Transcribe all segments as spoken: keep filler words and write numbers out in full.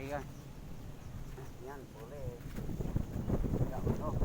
Kan? Nyan boleh. Tidak, oh.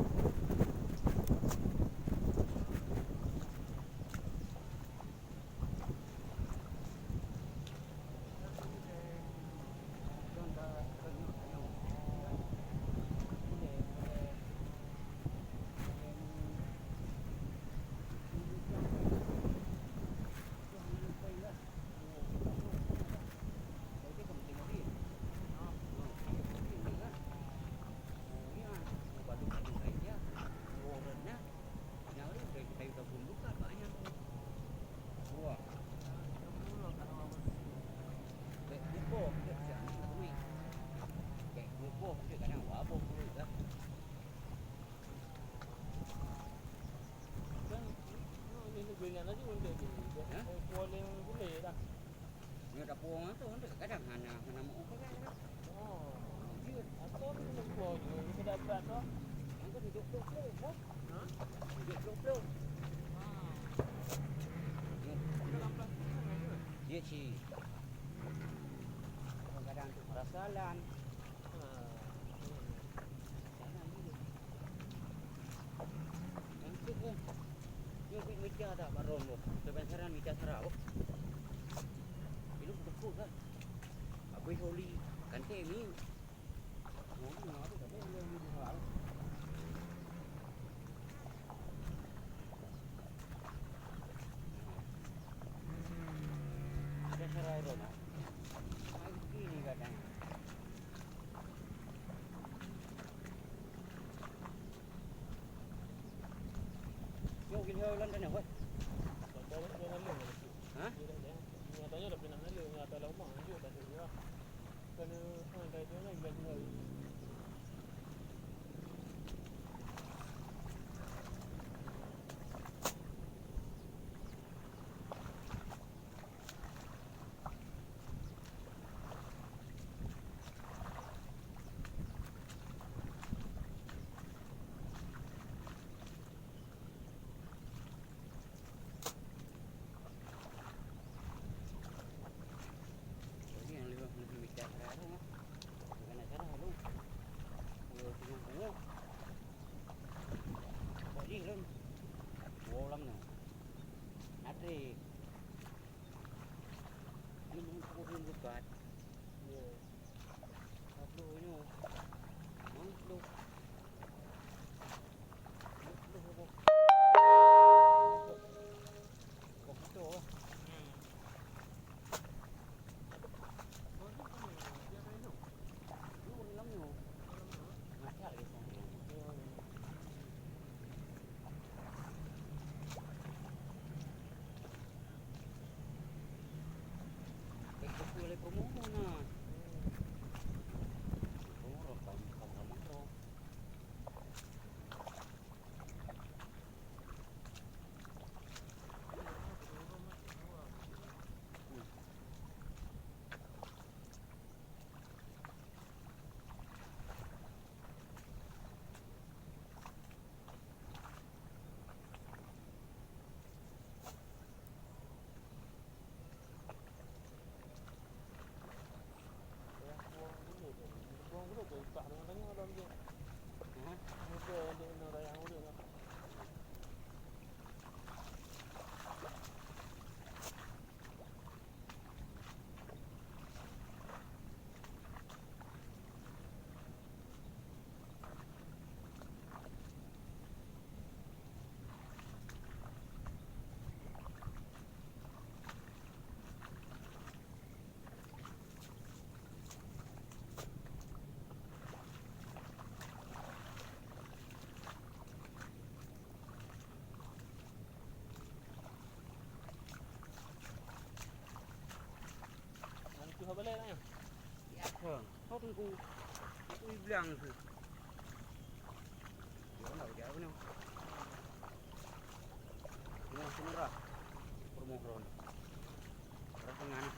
Hah? Nyoe dapur orang tu, kadang hana, hana mau apa kan? Oh. Jeuet. Atau ni nak buat je, kita dah berat tu. Yang tu duduk pluk-pluk, boh. Ha? Duduk pluk-pluk. Ah. Ya. Dalam plastik kan, ya? Ya, cik. Kadang-kadang tu perasaan. Ha. Nyoe biet mita that bak ron boh. Teuban saran mita sara boh. Ilôn teupeue kan. Abéh oli kantée mi. Nyoe na tu tapi dia ni sara. Ada sara ron ah. Mai ini kadang. Nyoe geuliho lôn tanyoe, weh. Ha? Ini yang lebih, lebih mita sekarang, ah. Bukan acara, lu. Lu tengok, tengok. Kok ni, lu? Dua orang, no. Natri. Ini belum cukup, belum buka. Ya. Aduh, ini. Mantap. Mantap, apa? Kok betul? Hmm. Lu dalam ni. Macam ni. Ngon tuh apa lagi? Ya, ha. Kau tunggu. Itu bilang tu. Dia nak kerja apa ni? Rumah semerah. Rumah ron. Orang tengah ni.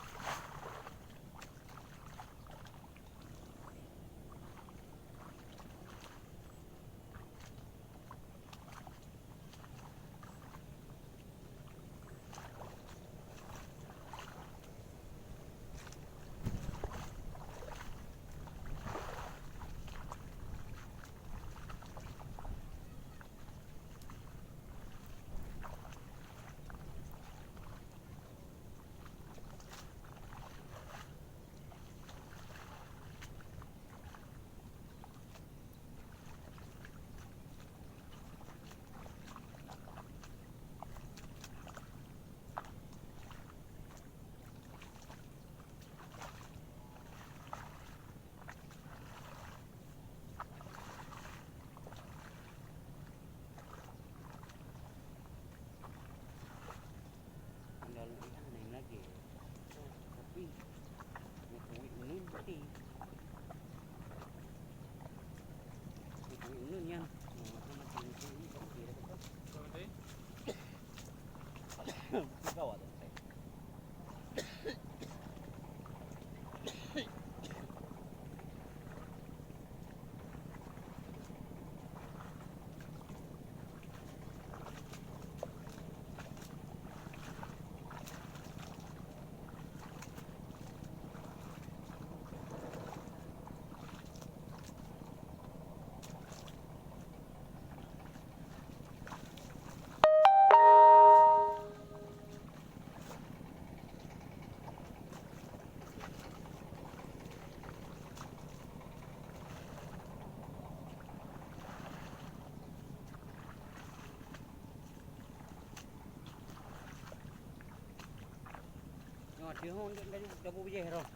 Nyoe, deuh hon, dah, dah, dah bujéh roh.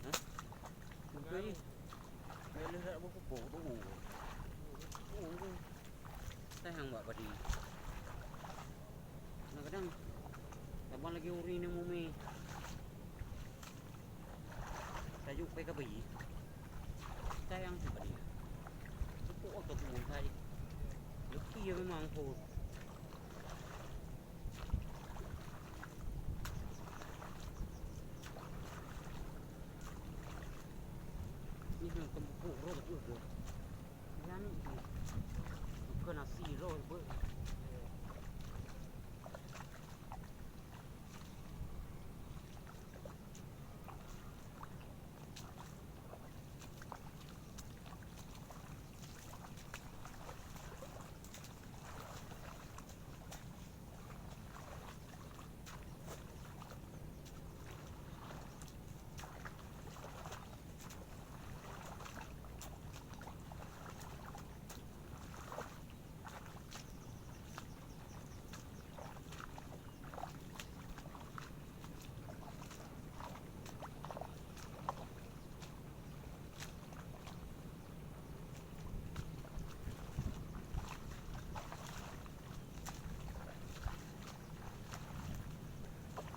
Hah? Bukan ni. Dia lihat apa pupuk tu. Oh, tu. Sayang bak padi. Kadang-kadang saban lagi uri ni mumi. Tajuk pai ka bayi. Sayang tu padi. Cukup waktu tu mumi tadi. Leki ya memang pun. Ini yang tembukuk roh tu tu. Ini anu tu. Bukan nasi roh tu.